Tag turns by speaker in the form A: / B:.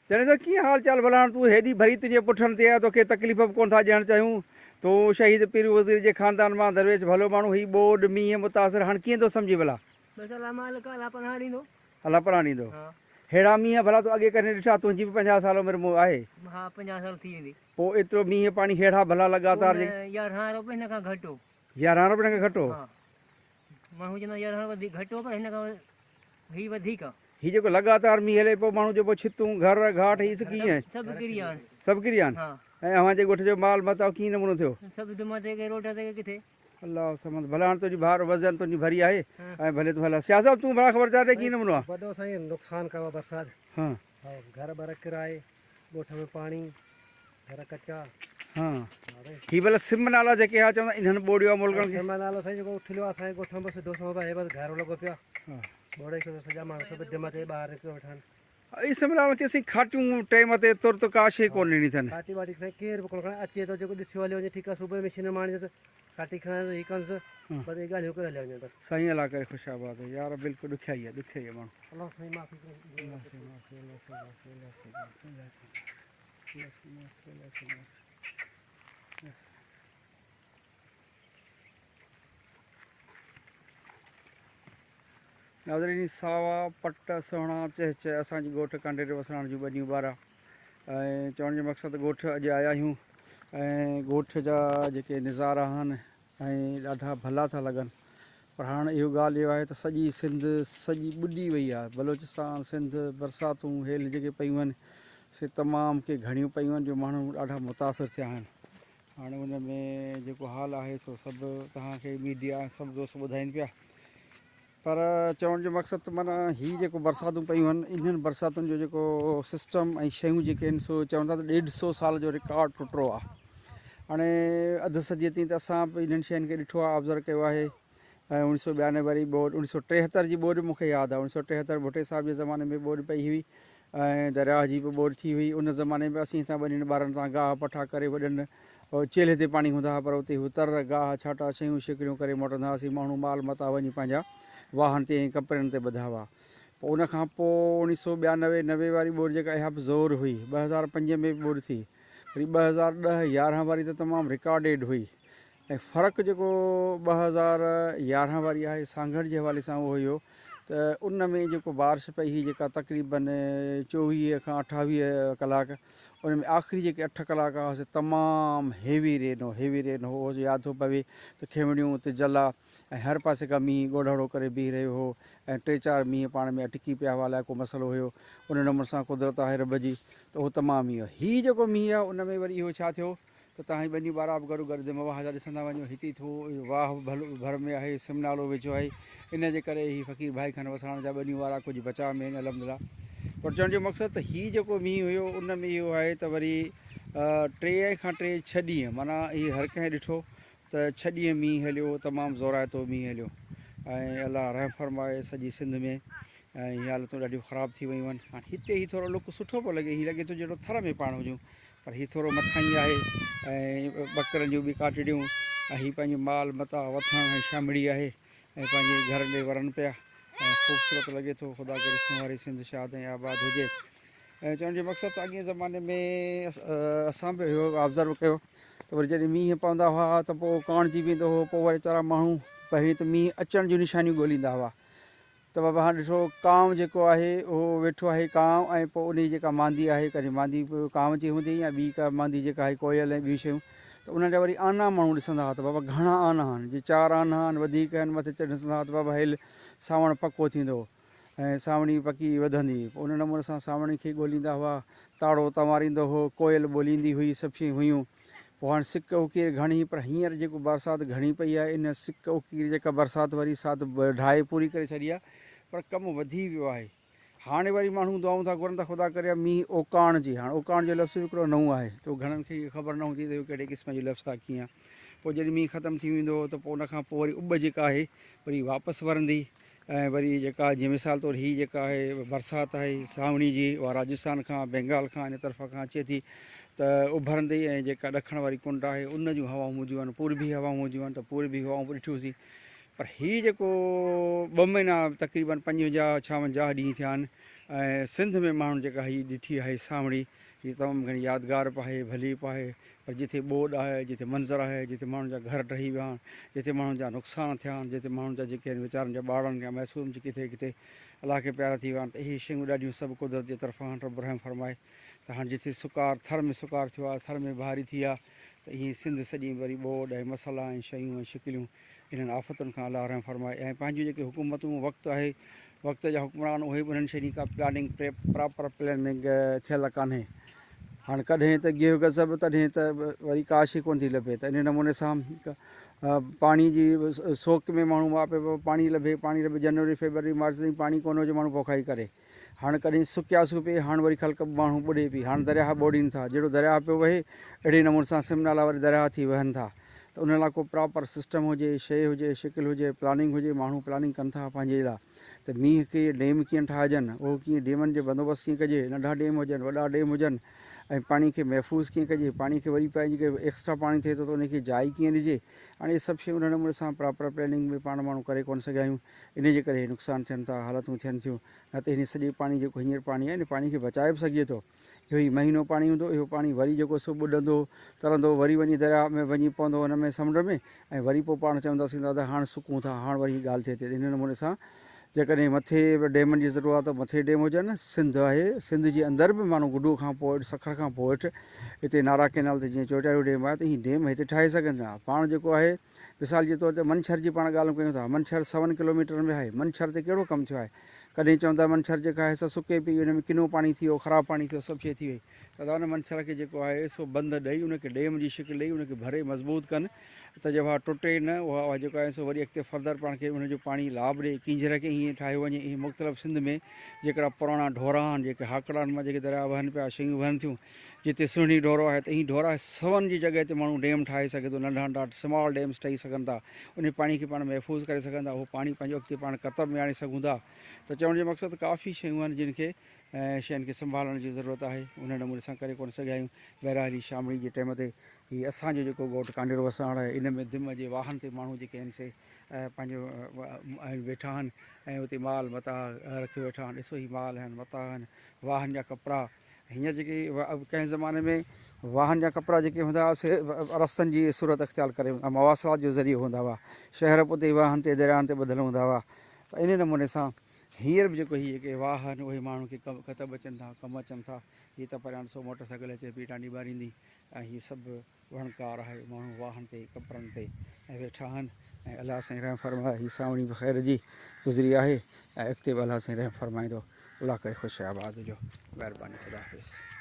A: چري ٿو ڪيئن حال چال ڀلا هاڻ تون هيڏي ڀري تنهنجي پٺن تي آهي توکي تڪليف به ڪونه ٿا ڏيڻ چاهيون تون شهيد پير وزير جي خاندان مان درويش ڀلو ماڻهو هي ٻوڏ مينهن متاثر هاڻ ڪيئن ٿو سمجهين ڀلا.
B: بس الله مالڪ آ الله پناهه ڏيندو.
A: الله پناهه ڏيندو.
B: ها.
A: ههڙا مينهن ڀلا تو اڳي ڪڏهن ڏٺا تنهنجي به 50 سال عمر مون آهي.
B: ها 50 سال ٿي ويندي.
A: پوء ايترو مينهن پاڻي ههڙا ڀلا لڳاتار
B: جيڪي. پوء 11 روپيه هن کان گهٽ هو.
A: 11 روپيه هن کان گهٽ هو.
B: ها. ماڻهو چوندا 11 وڌيڪ گهٽ هو پر هن کان هي وڌيڪ آ.
A: هي جيڪو لڳاتار مينهن هلي پيو ماڻهو جو پوء ڇتون، گهر، گهاٽ هي سڀ ڪيئن آهن؟
B: سڀ ڪري ويا آهن.
A: سڀ ڪري ويا آهن؟
B: ها.
A: ۽ اوهان جي ڳوٺ جو مال متاع ڪيئن نمونو ٿيو؟
B: سڀ دم تي ڪي روڊ تي ڪي ڪٿي.
A: الله الصمد ڀلا هاڻ تنهنجي ڀار وزن تنهنجي ڀري آهي ۽ ڀلي تون هل. سياح صاحب تون ڀلا خبر چار ڏي ڪيئن نمونو آ؟
C: وڏو سائين نقصان ڪيو آ برسات.
A: ها.
C: ها گهر ٻر ڪرائي ڳوٺ ۾ پاڻي گهر ڪچا.
A: ها هي ڀلا سم نالا جيڪي ها چوندا انهن ٻوڙيو آ ملڪن کي.
C: سم نالو سائين جيڪو اٿليو آ اسان جي ڳوٺ ۾ به سڌو سنئون هي بس گهر لڳو پيو آ. ٻوڙي ڇڏيو سڄا ماڻهو سڀ دم تي ٻاهر نڪري ويٺا آهن.
A: اي سم نالن کي سائين کاٽيون ٽيم تي ترت ڪا شيء ڪونه ڏني اٿن.
C: کاٽي واٽي سائين ڪير به ڪونه کڻي اچي ٿو جيڪو ڏسيو هليو وڃي ٺيڪ آ صبح مشين ماڻي ته کاٽي کڻائي ته هي ڪنس بس اهي ڳالهيون ڪري هليا وڃن بس.
A: سائين الله ڪري خوش آباد يار بلڪل ڏکيائي آ ڏکيائي آ ماڻهو.
C: الله سائين معافي ڪري.
A: الله سائين معافي الله سائين معافي الله سائين معافي الله سائين معافي الله سائين معافي. ناظرين ساوا پٽ سهڻا چهچ اسان جي ڳوٺ ڪانڊيري وسراڻ جون ٻنيون ٻارا ۽ چوڻ جو مقصد ڳوٺ اڄ آيا آهيون ۽ ڳوٺ جا جيڪي نظارا آهن ۽ ڏاڍا ڀلا ٿا لڳن پر هاڻ اهو ڳالهه اهو آهي ته سڄي سنڌ سڄي ٻڏي وئي آهي بلوچستان سنڌ برساتون هيل جيڪي پيون آهن سي تمام ڪي گهڻيون پيون آهن جو ماڻهو ڏاڍا متاثر ٿيا آهن هاڻي ان ۾ جيڪو حال آهي سو سڀ توهان کي ميڊيا ۽ سڀ دوست ٻڌائين پيا پر چوڻ جو مقصد ته معنيٰ هي جيڪو برساتون پيون آهن انهن برساتن جو جيڪو سسٽم ۽ شيون جيڪي آهن سو چون ٿا ته ڏيڍ سو سال جو رڪارڊ ٽٽو آهي هاڻي اڌ صديء تائين ته اسان به انهن شين کي ڏٺو آهي آبزرو ڪيو آهي ۽ اوڻيھ سو ٻيانوي واري ٻوڏ اوڻيھ سو ٽيهتر جي ٻوڏ مون کي ياد آهي اوڻيھ سو ٽيهتر ڀٽي صاحب جي زماني ۾ ٻوڏ پئي هئي ۽ درياهه جي به ٻوڏ ٿي هئي. ان زماني ۾ اسين هتان ٻنين ٻارن تان گاهه پٺا ڪري وڏن چيلهه تي پاڻي هوندا ها پر اتي هو تر، گاهه، ڇاٽا، شيون شڪريون ڪري موٽندا هئاسين. ماڻهو مال متاع وڃي پنهنجا واهن تي ۽ ڪپرين تي ٻڌا هئا. پوء ان کان پوء اوڻيھ سو ٻيانوي، نوي واري ٻوڏ جيڪا اها به زور هئي. 2005 ۾ به ٻوڏ ٿي. وري 2010، 11 واري ته تمام رڪارڊيڊ هئي. ۽ فرق جيڪو 2011 واري آهي سانگهڙ جي حوالي سان اهو هيو ته ان ۾ جيڪو بارش پئي هئي جيڪا تقريبن 24 کان 28 ڪلاڪ ان ۾ آخري جيڪي اٺ ڪلاڪ هئا سي تمام هيوي رين هو هيوي رين هو اهو ياد ٿو پوي ته کيوڻيون تجلا ۽ هر پاسي کان مينهن ڳوڙهڙو ڪري بيهي رهيو هو ۽ ٽي چار مينهن پاڻ ۾ اٽڪي پيا هئا الائي ڪو مسئلو هيو ان نموني سان قدرت آهي رب جي ته اهو تمام ئي هي جيڪو مينهن آهي ان ۾ وري اهو ڇا ٿيو ته توهان هي ٻنيون ٻارا به گڏو گڏ دم واهه جا ڏسندا وڃو. هتي ٿو واهه به ڀر ۾ آهي، سم نالو ويجهو آهي. ان جي ڪري هي فقير ڀائي خان وساڻ جا ٻنيون وارا ڪجهه بچاء ۾ آهن الحمدلله. پر چوڻ جو مقصد ته هي جيڪو مينهن هيو ان ۾ اهو آهي ته وري ٽي کان ٽي ڇهه ڏينهن معنيٰ هي هر ڪنهن ڏٺو ته ڇهه ڏينهن مينهن هليو تمام زورائتو مينهن هليو ۽ الله رحم فرمائي سڄي سنڌ ۾ ۽ هي حالتون ڏاڍيون خراب ٿي ويون آهن. هاڻ هتي هي ٿورو لڪ سٺو پيو لڳي هي لڳي ٿو جهڙو ٿر ۾ پاڻ هجون پر هي ٿورو مٿانهين آهي ۽ ٻڪرن جون به ڪاٽڙيون ۽ هي پنهنجو مال متاع وٿاڻ ۽ شامڙي آهي ۽ پنهنجي گهر ڏي ورن پيا ۽ خوبصورت لڳي ٿو خدا ڪري سونهاري سنڌ شاد ۽ آباد هجي ۽ چوڻ جو مقصد ته اڳئين زماني ۾ اسان به اهو آبزرو ڪيو ته وري جڏهن مينهن پوندا هئا ته پوء ڪاڻجي ويندو هو پوء وري ويچارا ماڻهو پهرين ته مينهن اچڻ جون نشانيون ڳوليندا هئا ته بابا هاڻ ڏٺو ڪانء جيڪو آهي اهو ويٺو آهي ڪانء ۽ پوء انهي جيڪا ماندي آهي ڪڏهن ماندي ڪانء جي هوندي يا ٻي ڪا ماندي جيڪا آهي ڪوئل ۽ ٻيون شيون ته انهن جا وري آنا ماڻهو ڏسندا هئا ته بابا گهڻا آنا آهن جي چار آنا آهن وڌيڪ آهن مٿي چڙهي ڏسندا هئا ته بابا هيل سانوڻ پڪو ٿيندو ۽ سانوڻي پڪي وڌندي پوء ان نموني سان سانوڻي کي ڳوليندا هئا تاڙو تنواريندو هو ڪوئل ٻوليندي هئي سڀ شيون هيون پوء هاڻ سڪ اڪير گهڻي پر هينئر جيڪو برسات گهڻي پئي آهي ان سڪ اڪير جيڪا برسات وري سا ته ڍائي پوري ڪري ڇڏي آهي پر ڪم وڌي ويو آهي هاڻي وري ماڻهو دعائون ٿا گهرن ته خدا ڪري مينهن اوڪاڻ جي هاڻ اوڪاڻ جو لفظ به هڪڙو نئون آهي ته گهڻن کي اها خبر نه هوندي ته اهو ڪهڙي قسم جو لفظ آهي ڪيئن آهي پوء جڏهن مينهن ختم ٿي ويندو ته پوء ان کان پوء وري اٻ جيڪا آهي وري واپس ورندي ۽ وري جيڪا جيئن مثال طور هي جيڪا آهي برسات آهي سانوڻي جي اها راجستان کان بينگال کان ان طرف کان اچي ٿي ته اڀرندي ۽ جيڪا ڏکڻ واري ڪنڊ آهي ان جون هوائون هونديون آهن پوربي هوائون هونديون آهن ته پوربي هوائون به ڏٺيونسين پر هي جيڪو ٻه مهينا تقريبن 55 56 ڏينهن ٿيا آهن ۽ سنڌ ۾ ماڻهن جيڪا هي ڏٺي آهي سانوڻي هي تمام گهڻي يادگار به آهي ڀلي به آهي پر جتي ٻوڏ آهي جتي منظر آهي جتي ماڻهن جا گهر ڊهي ويا آهن جتي ماڻهن جا نقصان ٿيا آهن جتي ماڻهن جا جيڪي آهن ويچارن جا ٻارڙن يا معصوم جي ڪٿي ڪٿي الله کي پيارا ٿي ويا آهن ته اهي شيون ڏاڍيون سڀ قدرت جي طرفان آهن رب رحم فرمائي ته هاڻ جتي سڪار ٿر ۾ سڪار ٿيو آهي ٿر ۾ بهاري ٿي آهي ته ائين سنڌ سڄي وري ٻوڏ ۽ مسئلا ۽ شيون ۽ شڪليون انهن آفتن کان الله رحم فرمائي ۽ پنهنجون جيڪي حڪومتون وقت آهي وقت جا حڪمران اهي به انهن شين جي ڪا پلاننگ پراپر پلاننگ ٿيل ڪانهي هاڻ ڪڏهن ته گيهه غضب تڏهن ته وري ڪا شي ڪونه ٿي لڀي ته ان نموني سان پاڻي جي سوڪ ۾ ماڻهو مئا پيا پاڻي لڀي پاڻي لڀي جنوري فيبروري مارچ تائين پاڻي ڪونه هجي ماڻهو پوکائي ڪري هاڻ ڪڏهن سڪياسون پئي، هاڻ وري خلق ماڻهو ٻڏي پئي، هاڻ درياهه ٻوڙين ٿا، جهڙو درياهه پيو وهي، اهڙي نموني سان سم نالا وري درياهه ٿي وهن ٿا ته ان لاء ڪو پراپر سسٽم هجي، شيء هجي، شڪل هجي، پلاننگ هجي، ماڻهو پلاننگ ڪن ٿا پنهنجي لاء ته مينهن کي ڊيم ڪيئن ٺاهجن، اهو ڪيئن ڊيمن جو بندوبست ڪيئن ڪجي، ننڍا ڊيم هجن، وڏا ڊيم هجن ۽ پاڻي کي محفوظ ڪيئن ڪجي، پاڻي کي وري پنهنجي ايڪسٽرا پاڻي ٿئي ٿو ته ان کي جاء ڪيئن ڏجي، هاڻي اهي سڀ شيون ان نموني سان پراپر پلاننگ ۾ پاڻ ماڻهو ڪري ڪونه سگهيا آهيون. انهيء جي ڪري هي نقصان ٿين ٿا، حالتون ٿين ٿيون، نه ته هن سڄي پاڻي جيڪو هينئر پاڻي آهي، ان پاڻي کي بچائي به سگهجي ٿو. اهو ئي مهينو پاڻي هوندو، اهو پاڻي وري جيڪو سو ٻڏندو، ترندو، وري وڃي درياء ۾ وڃي پوندو ان ۾ سمنڊ ۾ ۽ وري پوء پاڻ چونداسين دادا هاڻ سڪون ٿا، هاڻ وري هي ڳالهه ٿئي ٿي. ان نموني سان جيڪڏهن مٿي به ڊيمن جي ضرورت آهي ته مٿي ڊيم هجن، سنڌ آهي، سنڌ جي اندر به ماڻهو گڊوء کان پوء هيٺ سکر کان پوء هيٺ هتي نارا ڪئنال تي جيئن چوٽياريو ڊيم آهي ته هي ڊيم هتي ٺاهي سگهن ٿا. پاڻ جيڪو آهي. مثال جي طور تي منڇر جي پاڻ ڳالهه ڪيون ٿا، منڇر سون ڪلوميٽرن ۾ آهي، منڇر تي ڪهڙو ڪم ٿيو آهي؟ ڪڏهن چون ٿا منڇر جيڪا آهي سا سڪي پئي، ان ۾ ڪنو پاڻي ٿي ويو، خراب پاڻي ٿيو، سڀ شيء ٿي وئي. ته ادا ان منڇر کي جيڪو آهي سو بند ڏئي، ان کي ڊيم جي شڪل ڏئي، ان کي ڀري مضبوط ڪن ته جي اها ٽٽي نه، اها جيڪو آهي سو وري اڳتي فردر پاڻ کي ان جو پاڻي لاڀ ڏئي. ڪينجهر کي ائين ٺاهيو وڃي. اهي مختلف سنڌ ۾ جيڪڙا پراڻا ڍورا آهن، جيڪي هاڪڙن مان جيڪي درياء وهن پيا، شيون وهن ٿيون، جتي سهڻي ڍورو آهي ته هي ڍورا سون جي جڳهه تي ماڻهو ڊيم ٺاهي سگهي ٿو ننڍا ننڍا سمال ڊيمس ٺهي سگهن ٿا انهي پاڻي کي پاڻ محفوظ ڪري سگهن ٿا اهو پاڻي پنهنجو اڳتي پاڻ ڪتب ۾ آڻي سگهون ٿا ته چوڻ جو مقصد ڪافي شيون آهن جن کي شين کي سنڀالڻ جي ضرورت آهي انهي نموني سان ڪري ڪونه سگهيا آهيون بهرحال هي شامڙي جي ٽيم تي هي اسان جو جيڪو ڳوٺ ڪانڊيرو وساڻ آهي ان ۾ دم جي واهن تي ماڻهو جيڪي آهن سي پنهنجو ويٺا آهن ۽ اتي مال متاع رکيو ويٺا آهن ڏسو هي مال آهن متاع آهن واهن جا ڪپڙا هينئر جيڪي ڪنهن زماني ۾ واهن جا ڪپڙا جيڪي هوندا هئا سي رستن جي صورت اختيار ڪري ويندا مواصلات جو ذريعو هوندا هئا شهر به اتي واهن تي درياهن تي ٻڌل هوندا هئا ته انهي نموني سان هينئر به جيڪو هي جيڪي واهه آهن اهي ماڻهن کي ڪتب اچن ٿا ڪم اچن ٿا هي ته پريان ڏسو موٽر سائيڪل اچي پئي ٽانڊي ٻاريندي ۽ هي سڀ وڻڪار آهي ماڻهو واهن تي ڪپرن تي ۽ ويٺا آهن ۽ الله سائين رحم فرمائي هي سانوڻي به خير جي گذري آهي ۽ اڳتي به الله سائين رحم فرمائيندو الله ڪري خوش آباد هجو مهرباني خدا حافظ.